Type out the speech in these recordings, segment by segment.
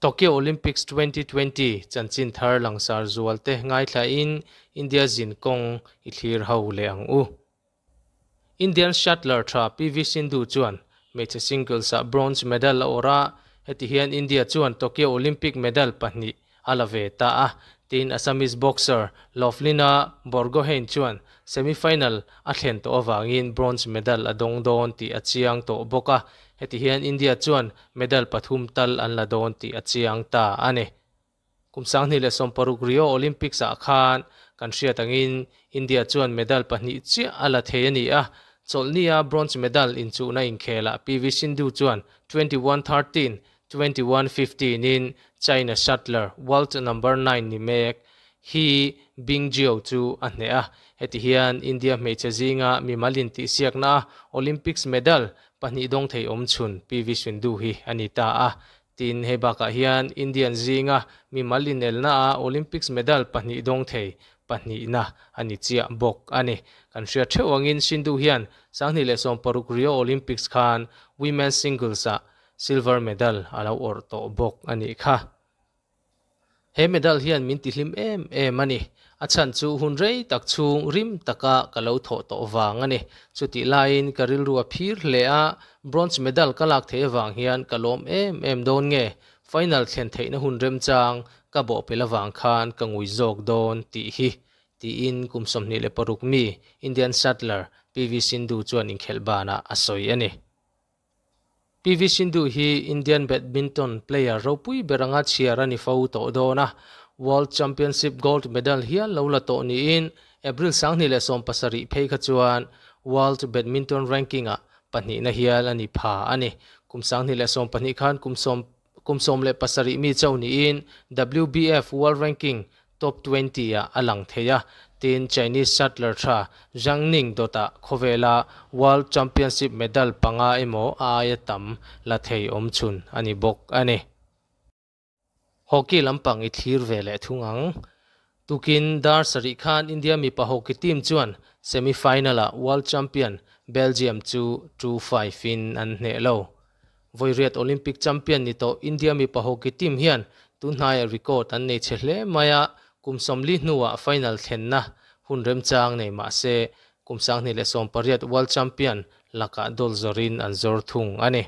Tokyo Olympics 2020 chanchin thar langsar zualte ngaithlain India zin kawng i thlir ho leh ang u. Indian shuttler tha PV Sindhu chuan hmeichhe singles ah bronze medal a awrh a, heti hian India chuan Tokyo Olympic medal pahnih a la ve ta a. Tin, Assamese boxer Lovlina Borgohain chuan semi-final a thlen tawh avangin bronze medal a dawng dawn tih a chiang tawh bawk a, heti hian India chuan medal pathum tal an la dawn tih a chiang ta a ni. Kum 2016 Rio Olympics ah khan kan hriat angin India chuan medal pahnih chiah a la thei a ni a, chawlhnia bronze medal inchuhna inkhelah PV Sindhu chuan 21-13, 21-15 in China shuttler world number 9 ni mek He Bingjiao chu a hneh a. Heti hian India hmeichhe zinga mimal intihsiakna a Olympics medal pahnih dawng thei awm chhun PV Sindhu hi a ni ta a. Tin, hei bakah hian Indian zinga mimal inelna a Olympics medal pahnih dawng thei pahnihna a ni chiah bawk a ni. Kan hriat theuh angin Sindhu hian 2016 Rio Olympics khan Women's Singles ah silver medal a lo awrh tawh bawk a nih kha. He medal hian min tihlim em em a ni. A chhan chu hun rei tak chhung rim taka ka lo thawh tawh vang a ni. Chutih laiin ka rilru a phir hle a, bronze medal ka lak theih avang hian ka lawm em em dawn nge, final thlen theihna hun remchang ka bawhpelh avang khan ka ngui zawk dawn tih hi, tiin kum 26 mi Indian shuttler PV Sindhu chuan inkhelh banah a sawi a ni. PV Sindhu hi Indian badminton player ropui ber anga chhiar a ni fo tawh dawn a, World Championship gold medal hial lo la tawh niin April 2017 phei kha chuan World Badminton Ranking-ah pahnihna hial a ni pha a ni. Kum 2012 khan kum sawm kum 17 mi chauh niin WBF World Ranking Top 20 ah a lang thei a, tin Chinese shuttler tha Zhang Ning dawtah khawvela World Championship medal panga emaw a aia tam la thei awm chhun a ni bawk a ni. Hockey lampang i thlir ve leh thung ang. Tukin dar sarih khan India mipa hockey team chuan semi-final ah World Champion Belgium chu 2-5 in an hneh lo. Vawiriat Olympic champion ni tawh India mipa hockey team hian tunhnaiah record an nei chhe hle mai a, kum 40 hnuah final thlenna hun remchang nei mah se kum 2018 World Champion lakah dawl zawrin an zawr thung a ni.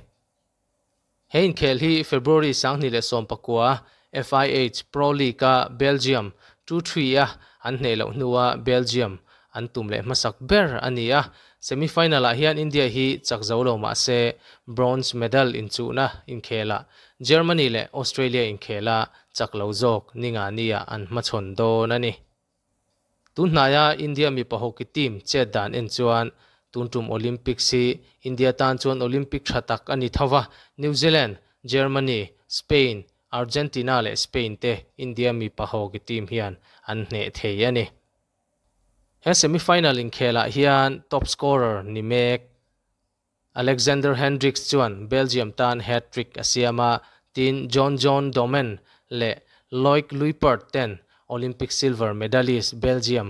He inkhel hi February 2019 FIH Pro League-a Belgium 2-3 a an hneh loh hnua Belgium an tum leh hmasak ber a ni a, semi-final-ah hian India hi chak zo lo mah se bronze medal inchuhna inkhelah Germany leh Australia inkhela chak lo zawk ninga nia an hmachhawn dawn a ni. Tunhnaia India mipa hockey team chet dan en chuan tun tum Olympics hi India tan chuan Olympic tha tak a ni tho va, New Zealand, Germany, Spain, Argentina leh Spain te India mipa hockey team hian an hneh thei a ni. He semi-final inkhelah hian top scorer ni mek Alexander Hendrickx chuan Belgium tan hat-trick a siam a, tin John John Domen leh Loic Luypaert ten Olympic silver medalist Belgium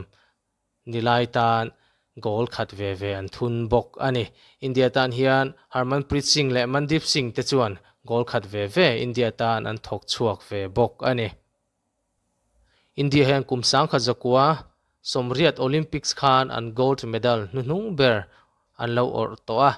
nilai tan goal khat ve ve an thun bawk a ni. India tan hian Harmanpreet Singh leh Mandeep Singh te chuan goal khat ve ve India tan an thawk chhuak ve bawk a ni. India hian kum 1980 Olympics khan an gold medal hnuhnung ber an lo awrh tawh a,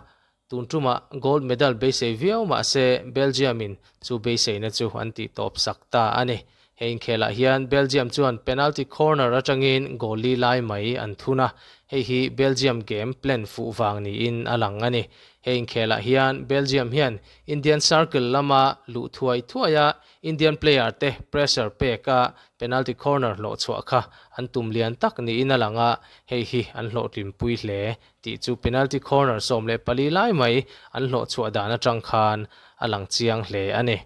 tun tumah gold medal beisei viau mah se Belgium in chu beiseina chu an tih tawp sak ta a ni. He inkhelah hian Belgium chuan penalty corner atangin goal li lai mai an thun a, hei hi Belgium game plan fuh vang niin a lang a ni. He inkhelah hian Belgium hian Indian circle lama luh thuai thuai a, Indian player te pressure pek a penalty corner hlawh chhuah kha an tum lian tak niin a lang a, hei hi an hlawhtlimpui hle tih chu penalty corner 14 lai mai an hlawh chhuah dan atang khan a lang chiang hle a ni.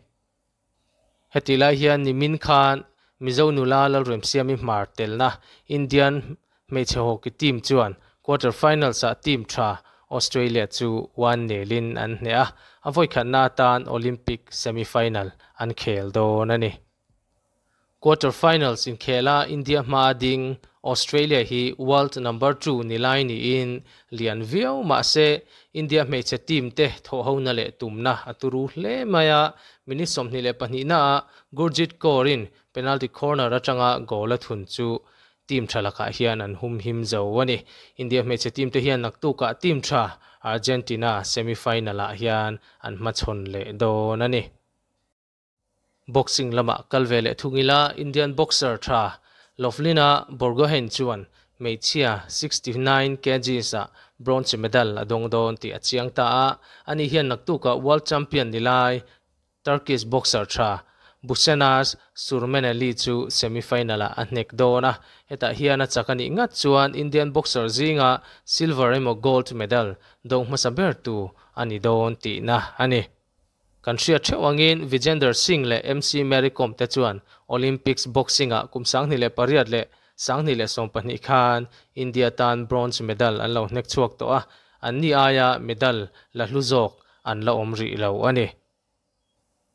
Heti lai hian nimin khan Mizo nula Lalremsiami hmar telna Indian hmeichhe hockey team chuan quarter finals ah team tha Australia chu 1-0 in an hneh a, a vawikhatna atan Olympic semi-final an khel dawn a ni. Quarter finals inkhela India hma ding Australia hi world number 2 ni lai niin lian viau mahse India hmeichhe team te thawhhona leh tumna a turu hle mai a. Minute 22 na ah Gurjit Kaur in penalty corner atanga goal a thun chu team tha lakah hian an humhim zo a ni. India hmeichhe team te hian naktukah team tha Argentina semi final ah hian an hmachhawn leh dawn a ni. Boxing lamah kal ve leh thung ila Indian boxer tha Lovlina Borgohain chuan hmeichhia 69 kgs ah bronze medal a dawng dawn tih a chiang ta a, ani hian naktukah world champion ni lai Turkish boxer tha Busenaz Surmeneli chu semi-final ah a hnek dawn a, hetah hian a chak a nih ngat chuan Indian boxer zinga silver emaw gold medal dawng hmasa ber tu a ni dawn tihna a ni. Kan hriat theuh angin Vijender Singh leh MC Mary Kom te chuan Olympics boxing-ah kum 2008 leh 2012 khan India tan bronze medal an lo hnek chhuak tawh a, anni aia medal la hlu zawk an la awm rih lo a ni.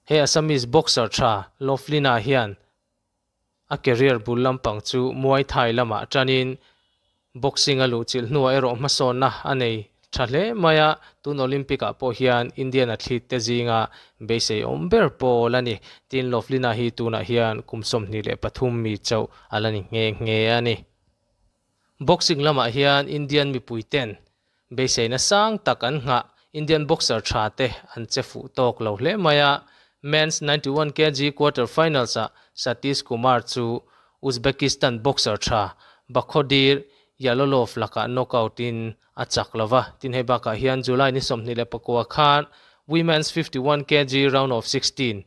He Assamese boxer tha Lovlina hian a career bul lampang chu Muay Thai lamah tanin boxing a luhchilh hnuah erawh hmasawnna a nei tha hle mai a, tun Olympic-ah pawh hian Indian athlete te zinga beisei awm ber pawl a ni. Tin, Lovlina hi tunah hian kum 23 mi chauh a la ni nghe nghe a ni. Boxing lamah hian Indian mipui ten beiseina sang tak an nghah, Indian boxer tha te an che fuh tawk lo hle mai a. Men's 91 kg quarter finals ah Satish Kumar chu Uzbekistan boxer tha Bakhodir Jalolov lakah knockout in a chak lo va. Tin, hei bakah hian July ni 29 khan Women's 51 kg round of 16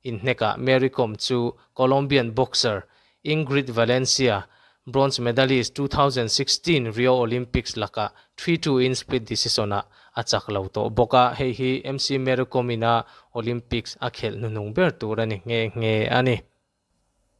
inhnekah Mary Kom chu Colombian boxer Ingrid Valencia, bronze medalist 2016 Rio Olympics lakah 3-2 in split decision ah a chak lo tawh bawk a. Hei hi MC Mary Kom ina Olympics a khelh hnuhnung ber tur a ni nghe nghe a ni.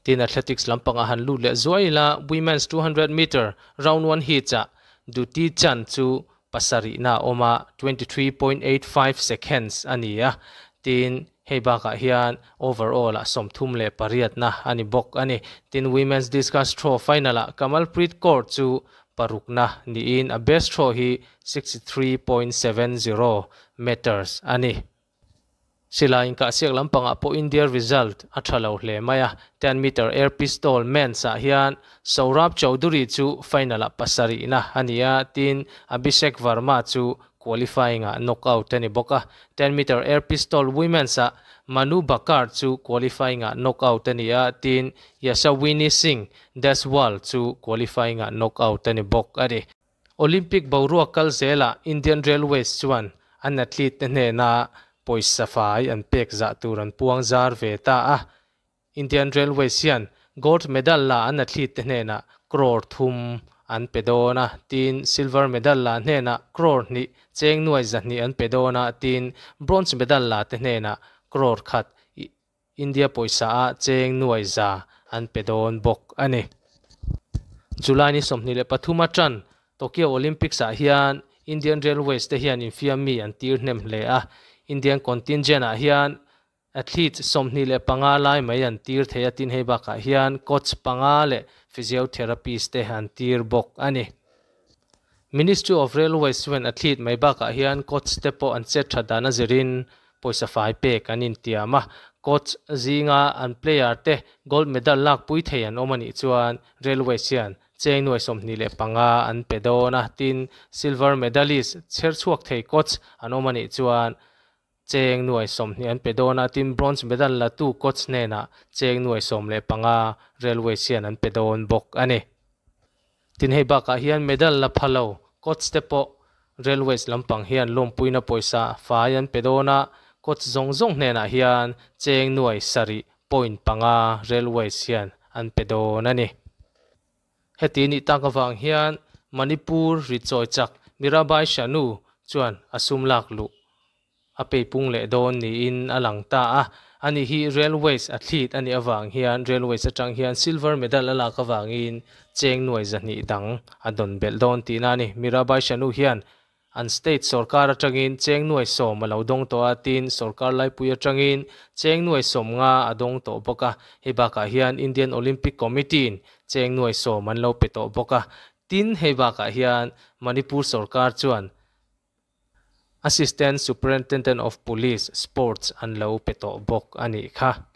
Tin, athletics lampangah han lut leh zuai ila women's 200 meter round 1 heats ah Dutee Chand chu pasarihna a awm a, 23.85 seconds a ni a. Tin, hei bakah hian overall ah 38na a ni bawk a ni. Tin, women's discus throw final ah Kamalpreet Kaur chu parukna niin a best throw hi 63.70 meters a ni. Silai inkahsiak lampangah pawh India result a tha lo hle mai a, 10 meter air pistol men's ah hian Saurabh Chaudhary chu final ah pasarihna a ni a, tin Abhishek Verma chu qualifying ah knockout a ni bawk a. 10 meter air pistol women's ah Manu Bhaker chu qualifying ah knockout a ni a, tin Yashawini Singh Deswal chu qualifying ah knockout a ni bawk a ni. Olympic boruak kal zelah Indian Railways chuan an athlete te hnena pawisa fai an pek zah tur an puang zar ve ta a. Indian Railways hian gold medal la an athlete te hnena crore 3 an pe dawn a, tin silver medal la hnena crore 2 cheng nuai 200 an pe dawn a, tin bronze medal la te hnena crore 1 India pawisa a cheng nuai 100 an pe dawn bawk a ni. July ni 23 atang Tokyo Olympics ah hian Indian Railways te hian infiam mi an tir hnem hle a. Indian contingent ah hian athlete 25 lai mai an tir thei a, tin hei bakah hian coach 5 leh physiotherapist te an tir bawk a ni. Ministry of Railways chuan athlete mai bakah hian coach te pawh an chet tha dan a zirin pawisa fai pek an intiam a. Coach zinga an player te gold medal lak pui thei an awm anih chuan Railways hian cheng nuai 25 an pe dawn a, tin silver medalist chher chhuak thei coach an awm anih chuan cheng nuai 20 an pe dawn a, tin bronze medal la tu coach hnenah cheng nuai 15 Railways hian an pe dawn bawk a ni. Tin, hei bakah hian medal la phalo coach te pawh Railways lampang hian lawmpuina pawisa fai an pe dawn a, coach zawng zawng hnenah hian cheng nuai 7.5 Railways hian an pe dawn a ni. Heti ni tak awang hian Manipur richawi chak Mirabai Chanu chuan a sum lak luh a peipung leh dawn niin a lang ta a. Ani hi Railways athlete ani awang hian Railways atang hian silver medal a lak awangin cheng nuai 200 dang a dawn belh dawn tihna a ni. Mirabai Chanu hian An state sorkar atangin cheng nuai sawm a lo dawng tawh a, tin sorkar laipui atangin cheng nuai 50 a dawng tawh bawk a. Hei bakah hian Indian Olympic Committee in cheng nuai sawm an lo pe tawh bawk a. Tin hei bakah hian Manipur sorkar chuan Assistant Superintendent of Police, Sports, an lo pe tawh bawk a nih kha.